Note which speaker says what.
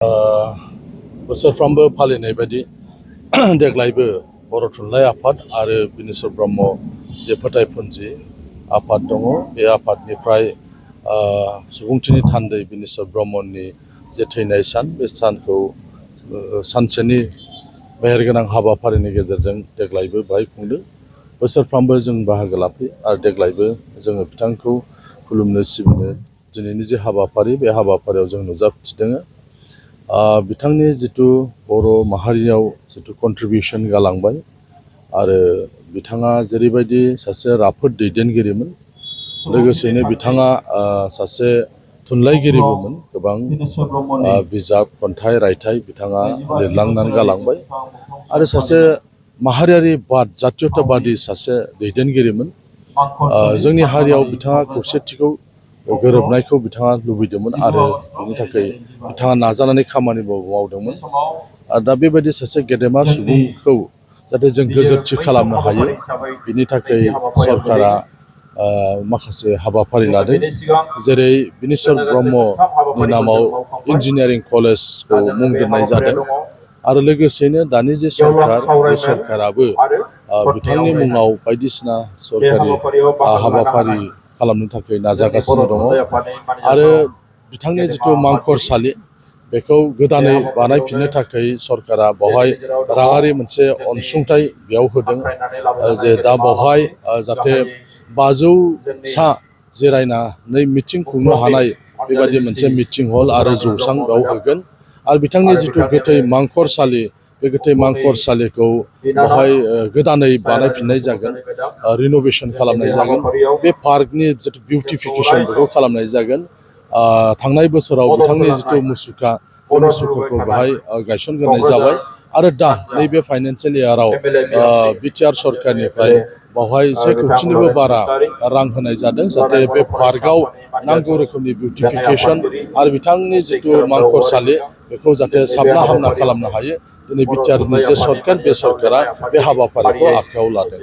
Speaker 1: बोसोरफ्रोमबो फालिनाय बायदि देग्लायबो बर' थुनलाइ आफाद आरो बिनेश्वर ब्रह्म जे फोथायफुनजि आफाद दङ बे आफादनिफ्राय सुबुंथिनि थान्दै बिनेश्वर ब्रह्मनि जे थैनाय सान बे सानखौ सानसेनि मेहेरगोनां हाबाफारिनि गेजेरजों देग्लायबो बाहाय खुंदों। बोसोरफ्रोमबो जों बाहागो लाफैयो आरो देग्लायबो जोङो बिथांखौ खुलुमनो सिबिनो दिनैनि जे हाबाफारि बे हाबाफारियाव जों नुजाथिदों। बिथांनि जिथु बर' माहारियाव जिथु कन्ट्रिबिउसन गालांबाय आरो बिथाङा जेरैबायदि सासे राफोद दैदेनगिरिमोन, लोगोसेनो बिथाङा सासे थुनलाइगिरिबोमोन। गोबां बिजाब खन्थाइ रायथाइ बिथाङा लिरलांनानै गालांबाय आरो सासे माहारियारि जातीयताबादि सासे दैदेनगिरिमोन। जोंनि हारियाव बिथाङा खौसेथिखौ गोरोबनायखौ बिथाङा लुबैदोंमोन आरो बेनि थाखाय बिथाङा नाजानानै खामानिबो मावदोंमोन। दा बेबायदि सासे गेदेमा सुबुंखौ जाहाथे जों गोजोरथि खालामनो हायो, बिनि थाखाय सरकारा माखासे हाबाफारि लादों। जेरै बिनेश्वर ब्रह्मनि नामाव इन्जिनियारिं कलेजखौ मुं दोननाय जादों आरो लोगोसेनो दानि जे सरकार बे सरकाराबो बिथांनि मुङाव बायदिसिना सरकारि हाबाफारि खालामनो थाखाय नाजागासिनो दङ आरो बिथांनि जिथु मांखरसालि बेखौ गोदानै बानायफिननो थाखाय सरकारा बेवहाय राङारि मोनसे अनसुंथाइ बेयाव होदों। जे दा बेवहाय जाहाथे 500सा जिरायनानै मिटिं खुंनो हानाय बेबायदि मोनसे मिटिं हल आरो जौसां बेयाव होगोन आरो बिथांनि जिथु गोथै मांखरसालि बे गोथै मांखरसालिखौ बेवहाय गोदानै बानायफिननाय जागोन, रिन'भेसन खालामनाय जागोन। बे पार्कनि जिथु बिउटिफिकेसन बेखौ खालामनाय जागोन। थांनाय बोसोराव बिथांनि जिथु मुसुखा बे मुसुखाखौ बेहाय गायसनग्रोनाय जाबाय आरो दा नैबे फाइनान्सियेल इयाराव बिटिआर सरकारनिफ्राय बेवहाय 1 कोटिनिबो बारा रां होनाय जादों जाहाथे बे पार्कआव नांगौ रोखोमनि बिउटिफिकेसन आरो बिथांनि जिथु मांखरसालि बेखौ जाहाथे साबना हामना खालामनो हायो। दिनै बिटिआरनि जे सरकार बे सरकारा बे हाबाफारिखौ आखायाव लादों।